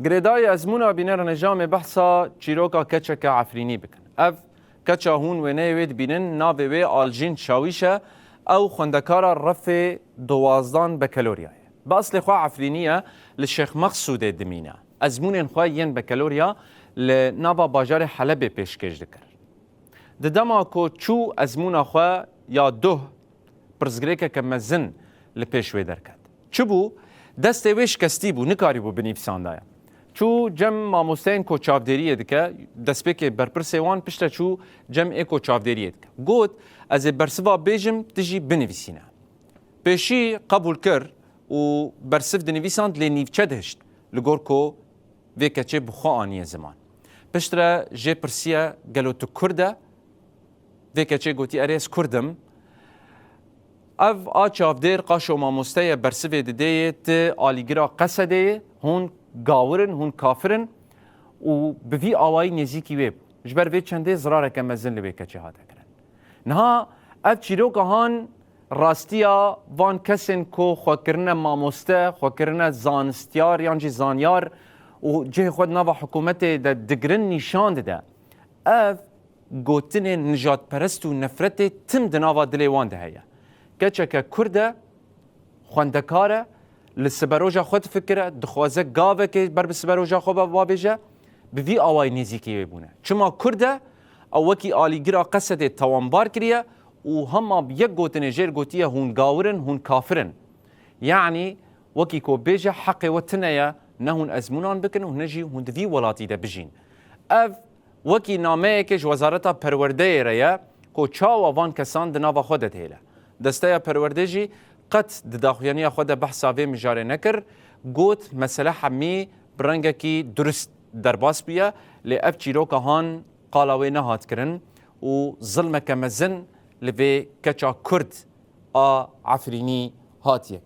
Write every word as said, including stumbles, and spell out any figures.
Girêdayî ezmûna bînerên hêja em ê behsa çîroka keçeke Efrînî bikin. Ev keça hûn wêneyê wê dibînin, navê wê Aljîn Şawîş e, ew xwendekara refê duwazdan bekelorya ye. Bi eslê xwe Efrînî ye, li Şêx Mexsûdê dimîne. Ezmûnên xwe yên bekelorya li nava bajarê Helebê pêşkêş dikir. Di dema ku çû ezmûna xwe ya duh, pirsgirêkeke mezin li pêş wê derket. Çi bû? Destê wê şikestî bû, nikarîbû binivîsandaya. Çû cem mamosteyên ku çavdêriyê dike, destpêkê berpirsê wan, piştre çû cem ê ku çavdêriyê dike. Got, ez ê bersiva bêjim, tu jî binivîsîne. Pêşî qebûl kir û bersiv dinivîsand, lê nîvçe dihişt, li gor ku vê keçê bi xwe aniye ziman. Piştre jê pirsiye, gelo tu Kurd e? Vê keçê gotî, erê, ez Kurd im. Ev a çavdêr qaşo mamoste ye, bersivê didê yê, ti alîgira Qesedê yê, hûn gawir in, hûn kafir in û bi vî awayî nêzîkî wê bû. Ji ber vê çendê zirareke mezin li wê keçê hate kirin. Niha ev çîroka han rastiya van kesên ku xwe kirine mamoste, xwe kirine zanistyar yan jî zanyar û cihê xwe di nava hikûmetê de digirin nîşan dide. Ev gotinên nijadperest û nefretê tim di nava dilê wan de heye. Keçeke Kurd e, xwendekar e, li siberoja xwe difikire, dixwaze gavekê ber bi siberoja xwe ve bavêje, bi vî awayî nêzîkî wê bûne. Çima Kurd e? Ew wekî alîgira Qesedê tawanbar kiriye û hema bi yek gotinê jêr gotiye, hûn gawir in, hûn kafir in. Yanî wekî ku bêje, heqê we tune ye, ne hûn ezmûnan bikin û ne jî hûn di vî welatî de bijîn. Ev wekî nameyekê ji Wezareta Perwerdeyê re ye ku çawa van kesan di nava xwe de dihêle. Desteya Perwerdê jî qet di daxuyaniya xwe de behsa vê mijarê nekir, got, mesele hemî bi rengekî durist derbas bûye, lê ev çîroka han qala wê nehat kirin û zilmeke mezin li vê keça Kurd a Efrînî hatiye.